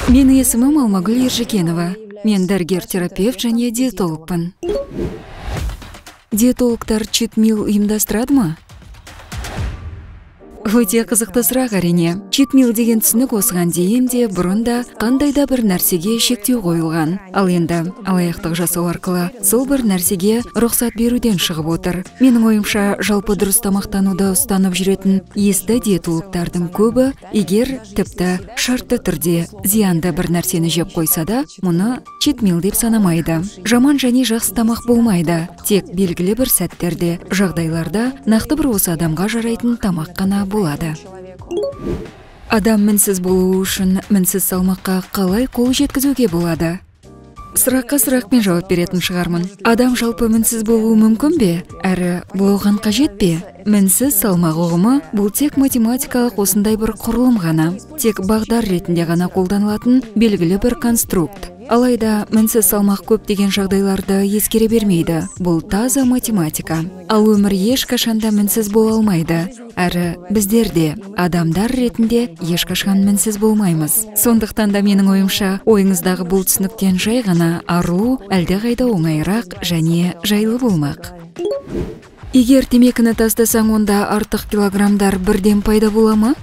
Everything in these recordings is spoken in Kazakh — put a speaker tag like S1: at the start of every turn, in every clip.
S1: Менің есімім Алмагүл Ержекенова. Мен дәрігер-терапевт және диетологпын. Диетологтар читмил ұйымдастырады ма? Өте қызықты сұрақ, әрине. Читмил деген түсінік осыған дейін де, бұрын да қандай да бір нәрсеге шектеу қойылған. Ал енді алаяқтық жасау арқылы сол бір нәрсеге рұқсат беруден шығып отыр. Менің ойымша, жалпы дұрыс тамақтануды ұстанып жүретін есті диетологтардың көбі, егер тіпті шартты түрде зиянды бір нәрсені жеп қойса да, мұны читмил деп санамайды. Жаман және жақсы тамақ болмайды. Тек белгілі бір сәттерде, жағдайларда нақты бір осы адамға жарайтын тамақ қана болады. Адам мінсіз болуы үшін мінсіз салмаққа қалай қол жеткізуге болады? Сұраққа сұрақпен жауап беретін шығармын. Адам жалпы мінсіз болуы мүмкін бе? Әрі бұл оған қажет пе? Мінсіз салмақ ұғымы бұл тек математикалық осындай бір құрылым ғана, тек бағдар ретінде ғана қолданылатын белгілі бір конструкт. Алайда мінсіз салмақ көптеген жағдайларды ескере бермейді. Бұл таза математика. Ал өмір ешқашан да мінсіз бола алмайды. Әрі біздер де адамдар ретінде ешқашан мінсіз болмаймыз. Сондықтан да менің ойымша, ойыңыздағы бұл түсініктен жай ғана арылу әлдеқайда оңайырақ және жайлы болмақ. Егер темекіні тастасаң, онда артық килограммдар бірден пайда бола ма?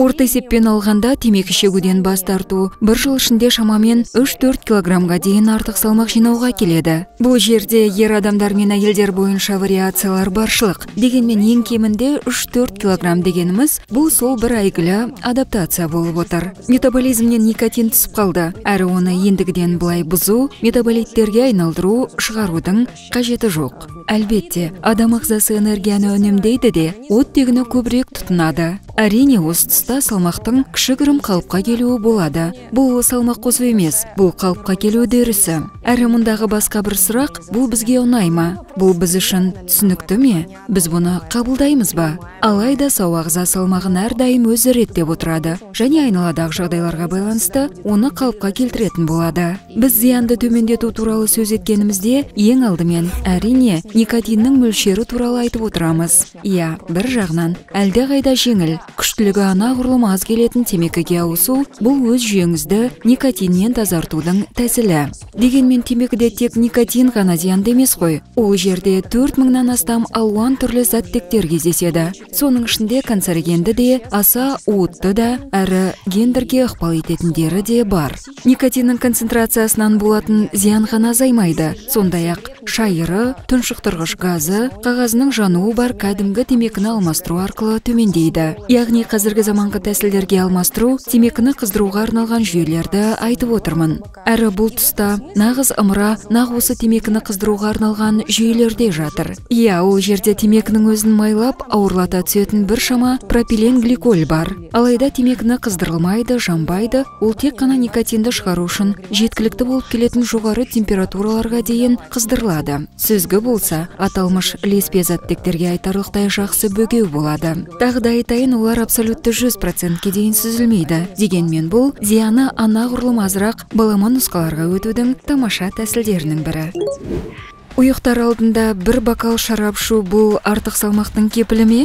S1: Орта есеппен алғанда, темекі шегуден бас тарту бір жыл ішінде шамамен 3-4 килограммға дейін артық салмақ жинауға келеді. Бұл жерде ер адамдар мен әйелдер бойынша вариациялар баршылық. Дегенмен ең кемінде 3-4 килограмм дегеніміз бұл сол бір әйгілі адаптация болып отыр. Метаболизмнен никотин түсіп қалды. Әрі оны ендігіден былай бұзу, метаболиттерге айналдыру, шығарудың қажеті жоқ. Әлбетте, адам ағзасы энергияны үнемдейді де, оттегіні көбірек тұтынады. Әрине, осы тұста салмақтың кішігірім қалыпқа келуі болады. Бұл салмақ қосу емес, бұл қалыпқа келу үдерісі. Әрі мұндағы басқа бір сұрақ, бұл бізге ұнай ма? Бұл біз үшін түсінікті ме? Біз бұны қабылдаймыз ба? Алайда сау ағза салмағын әрдайым өзі реттеп отырады және айналадағы жағдайларға байланысты оны қалыпқа келтіретін болады. Біз зиянды төмендету туралы сөз еткенімізде ең алдымен, әрине, никотиннің мөлшері туралы айтып отырамыз. Иә, бір жағынан әлдеқайда жеңіл, күштілігі анағұрлым аз келетін темекіге ауысу бұл өз жүйеңізді никотиннен тазартудың тәсілі. Дегенмен темекіде тек никотин ғана зиянды емес қой. Ол жерде 4000-нан астам алуан түрлі заттектер кездеседі. Соның ішінде канцерогенді де, аса уытты да, әрі гендерге ықпал ететіндері де бар. Никотиннің концентрациясынан болатын зиян ғана азаймайды. Сондай-ақ шайыры, тұншықтырғыш газы, қағазының жануы бар кәдімгі темекіні алмастыру арқылы төмендейді. Яғни қазіргі заманғы тәсілдерге алмастыру темекіні қыздыруға арналған жүйелерді айтып отырмын. Әрі бұл тұста нағыз ымыра нақ осы темекіні қыздыруға арналған жүйелерде жатыр. Иә, ол жерде темекінің өзін майлап, ауырлата түсетін біршама пропиленгликоль бар. Алайда темекіні қыздырылмайды, жанбайды, ол тек қана никотинді шығару үшін жеткілікті болып келетін жоғары температураларға дейін қыздырылады. Сүзгі болса, аталмыш ілеспе заттектерге айтарлықтай жақсы бөгеу болады. Тағы да айтайын, олар абсолютті 100%-ке дейін сүзілмейді. Дегенмен бұл зияны анағұрлым азырақ балама нұсқаларға өтудің тамаша тәсілдерінің бірі. Ұйықтар алдында бір бокал шарап ішу бұл артық салмақтың кепілі ме?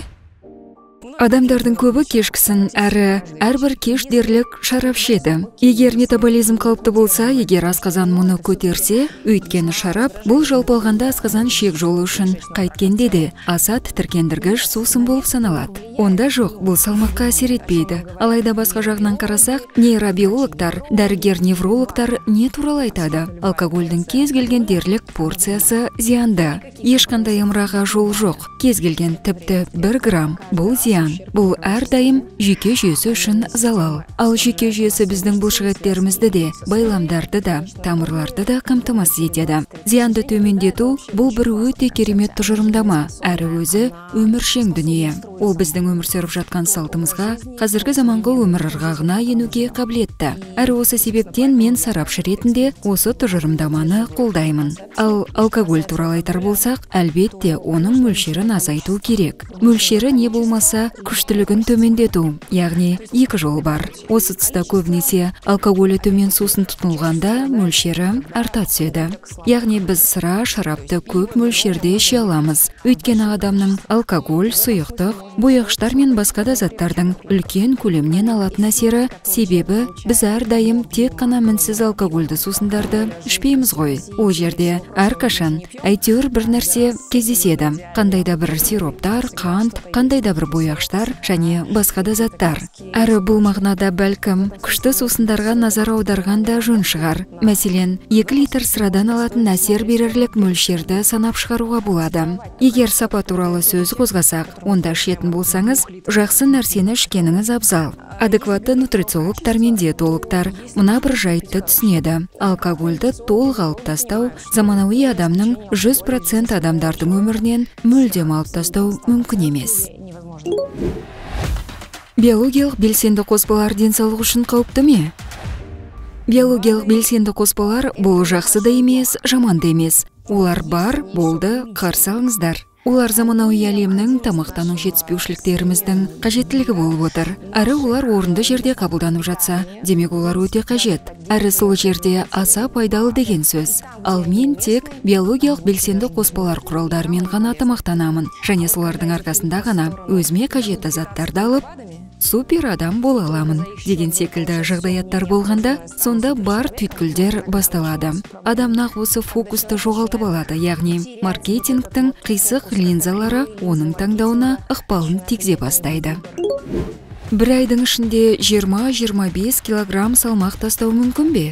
S1: Адамдардың көбі кешкісін әрі әрбір кеш дерлік шарап ішеді. Егер метаболизм қалыпты болса, егер асқазан мұны көтерсе, өйткені шарап бұл жалпы алғанда асқазан ішек жолы үшін қайткенде де аса тітіркендіргіш сусын болып саналады. Онда жоқ, бұл салмаққа әсер етпейді. Алайда басқа жағынан қарасақ, нейробиологтар, дәрігер-неврологтар не туралы айтады? Алкогольдің кез келген дерлік порциясы зиянды. Ешқандай ымыраға жол жоқ. Кез келген тіпті 1 грамм бұл зиян. Бұл әрдайым жүйке жүйесі үшін залал. Ал жүйке жүйесі біздің бұлшықеттерімізді де, байламдарды да, тамырларды да қамтамасыз етеді. Зиянды төмендету бұл бір өте керемет тұжырымдама, әрі өзі өміршең дүние. Ол біздің өмір сүріп жатқан салтымызға, қазіргі заманғы өмір ырғағына енуге қабілетті. Әрі осы себептен мен сарапшы ретінде осы тұжырымдаманы қолдаймын. Ал алкоголь туралы айтар болсақ, әлбетте оның мөлшерін азайту керек. Мөлшері не болмаса күштілігін төмендету, яғни екі жол бар. Осы тұста көбінесе алкоголі төмен сусын тұтынылғанда мөлшері арта түседі. Яғни біз сыра, шарапты көп мөлшерде іше аламыз. Өйткені адамның алкоголь, сұйықтық, бояғыштар Бояғыштар мен басқа да заттардың үлкен көлемнен алатын әсері, себебі біз әрдайым тек қана мінсіз алкогольді сусындарды ішпейміз ғой. Ол жерде әрқашан әйтеуір бір нәрсе кездеседі. Қандай да бір сироптар, қант, қандай да бір бояғыштар және басқа да заттар. Әрі бұл мағынада бәлкім күшті сусындарға назар аударған да жөн шығар. Мәселен, 2 литр сырадан алатын әсер берерлік мөлшерді санап шығаруға болады. Егер сапа туралы сөз қозғасақ, онда ішетін болсаңыз, жақсы нәрсені ішкеніңіз абзал. Адекватты нутрициологтар мен диетологтар мына бір жайтты түсінеді. Алкогольді толық алып тастау заманауи адамның 100% адамдардың өмірінен мүлдем алып тастау мүмкін емес. Биологиялық белсенді қоспалар денсаулық үшін қауіпті ме? Биологиялық белсенді қоспалар бұл жақсы да емес, жаман да емес. Олар бар, болды, қарсы алыңыздар. Олар заманауи әлемнің тамақтану жетіспеушіліктеріміздің қажеттілігі болып отыр. Әрі олар орынды жерде қабылданып жатса, демек олар өте қажет. Әрі сол жерде аса пайдалы деген сөз. Ал мен тек биологиялық белсенді қоспалар құралдарымен ғана тамақтанамын. Және солардың арқасында ғана өзіме қажетті заттарды алып, супер адам бола аламын деген секілді жағдаяттар болғанда, сонда бар түйткілдер басталады. Адам нақ осы фокусты жоғалтып алады, яғни маркетингтің қисық линзалары оның таңдауына ықпалын тигізе бастайды. Бір айдың ішінде 20-25 килограмм салмақ тастау мүмкін бе?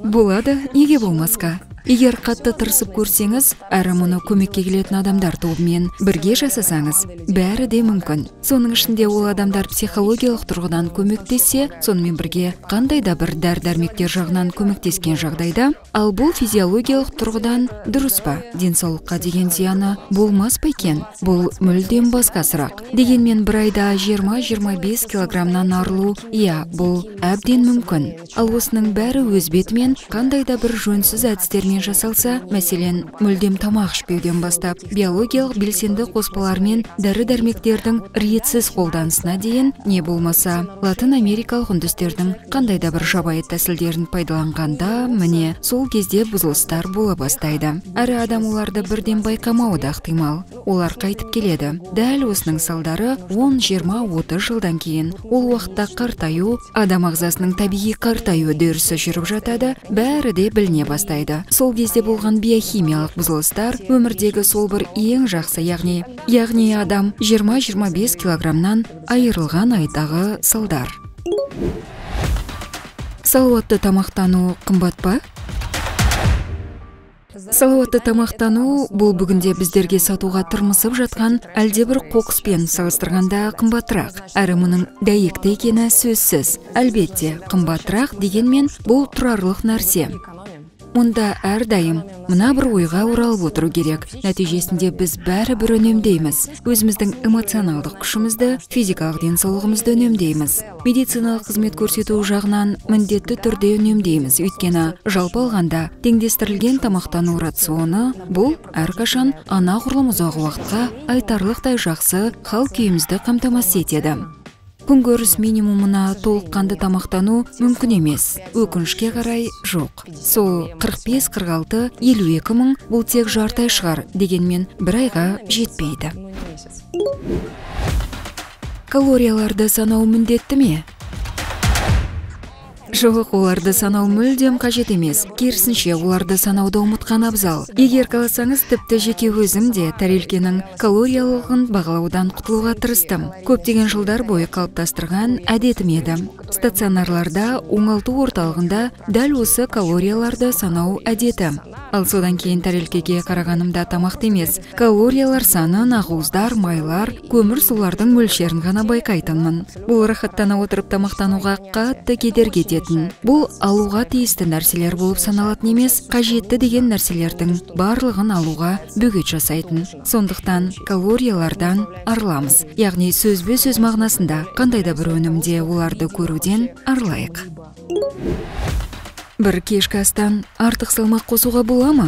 S1: Болады, неге болмасқа? Егер қатты тырысып көрсеңіз, әрі мұны көмекке келетін адамдар тобымен бірге жасасаңыз, бәрі де мүмкін. Соның ішінде ол адамдар психологиялық тұрғыдан көмектессе, сонымен бірге қандай да бір дәрі-дәрмектер жағынан көмектескен жағдайда, ал бұл физиологиялық тұрғыдан дұрыс па, денсаулыққа деген зияны болмас па екен? Бұл мүлдем басқа сұрақ. Дегенмен бір айда 20-25 килограммнан арылу, иә, бұл әбден мүмкін. Ал осының бәрі өз бетімен қандай да бір жөнсіз әдістермен жасалса, мәселен, мүлдем тамақ ішпеуден бастап, биологиялық белсенді қоспалар мен дәрі-дәрмектердің ретсіз қолданысына дейін, не болмаса, латын америкалық үндістердің қандай да бір жабайы тәсілдерін пайдаланғанда, міне, сол кезде бұзылыстар бола бастайды. Әрі адам оларды бірден байқамауы да ықтимал. Олар қайтып келеді. Дәл осының салдары 10, 20, 30 жылдан кейін. Ол уақытта қартаю, адам ағзасының табиғи қартаю үдерісі жүріп жатады, бәрі де біліне бастайды. Сол кезде болған биохимиялық бұзылыстар өмірдегі сол бір ең жақсы, яғни адам 20-25 килограммнан айырылған айдағы салдар. Салауатты тамақтану қымбат па? Салауатты тамақтану бұл бүгінде біздерге сатуға тырмысып жатқан әлдебір қоқыспен салыстырғанда қымбатырақ. Әрі мұның дәйекті екені сөзсіз. Әлбетте, қымбатырақ дегенмен бұл тұрарлық нәрсе. Мұнда әрдайым мына бір ойға оралып отыру керек. Нәтижесінде біз бәрібір үнемдейміз. Өзіміздің эмоционалдық күшімізді, физикалық денсаулығымызды үнемдейміз. Медициналық қызмет көрсету жағынан міндетті түрде үнемдейміз. Өйткені жалпы алғанда теңдестірілген тамақтану рационы бұл әрқашан анағұрлым ұзақ уақытқа айтарлықтай жақсы хал-күйімізді қамтамасыз етеді. Күнкөріс минимумына толыққанды тамақтану мүмкін емес. Өкінішке қарай жоқ. Сол 45, 46, 52 мың бұл тек жарты ай шығар, дегенмен бір айға жетпейді. Калорияларды санау міндетті ме? Жоқ, оларды санау мүлдем қажет емес. Керісінше, оларды санауды ұмытқан абзал. Егер қаласаңыз, тіпті жеке өзім де тәрелкенің калориялығын бағалаудан құтылуға тырыстым. Көптеген жылдар бойы қалыптастырған әдетім еді. Стационарларда, оңалту орталығында дәл осы калорияларды санау әдеті. Ал содан кейін тәрелкеге қарағанымда тамақты емес, калориялар санын, ақуыздар, майлар, көмір сулардың мөлшерін ғана байқайтынмын. Бұл рахаттана отырып тамақтануға қатты кедергі ететін. Бұл алуға тиісті нәрселер болып саналатын емес, қажетті деген нәрселердің барлығын алуға бөгет жасайтын. Сондықтан калориялардан арыламыз. Яғни сөзбе-сөз мағынасында қандай да бір өнімде оларды көруден арылайық. Бір кешкі астан артық салмақ қосуға бола ма?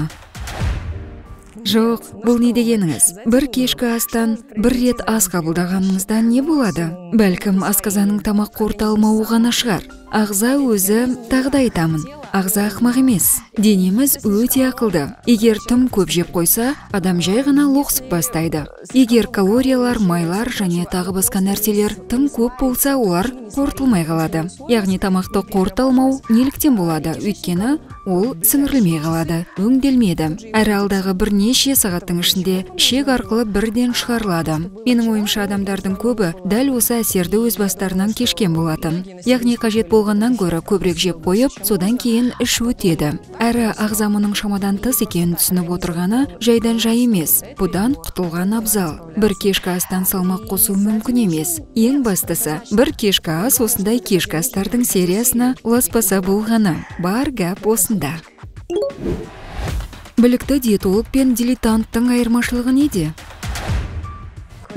S1: Жоқ, бұл не дегеніңіз? Бір кешкі астан бір рет ас қабылдағаныңыздан не болады? Бәлкім, асқазанның тамақ қорыта алмауы ғана шығар. Ағза өзі, тағы да айтамын, ағза ақымақ емес. Денеміз өте ақылды. Егер тым көп жеп қойса, адам жай ғана лоқсып бастайды. Егер калориялар, майлар және тағы басқа нәрселер тым көп болса, олар қорытылмай қалады. Яғни тамақты қорыта алмау неліктен болады? Өйткені ол сіңірілмей қалады, өңделмеді. Әрі алдағы бірнеше сағаттың ішінде ішек арқылы бірден шығарылады. Менің ойымша, адамдардың көбі дәл осы әсерді өз бастарынан кешкен болатын. Яғни қажет болғаннан гөрі көбірек жеп қойып, содан кейін іш өтеді. Әрі ағза мұның шамадан тыс екенін түсініп отырғаны жайдан жай емес. Бұдан құтылған абзал. Бір кешкі астан салмақ қосу мүмкін емес. Ең бастысы, бір кешкі ас осындай кешкі астардың сериясына ұласпаса болғаны. Бар гәп осында. Білікті диетолог пен дилетанттың айырмашылығы неде?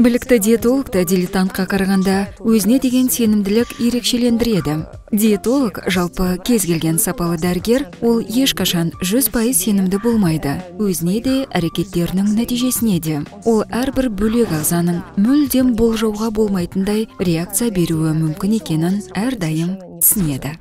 S1: Білікті диетологты дилетантқа қарағанда өзіне деген сенімділік ерекшелендіреді. Диетолог, жалпы кез келген сапалы дәрігер, ол ешқашан 100% сенімді болмайды. Өзіне де, әрекеттерінің нәтижесіне де. Ол әрбір бөлек ағзаның мүлдем болжауға болмайтындай реакция беруі мүмкін екенін әрдайым түсінеді.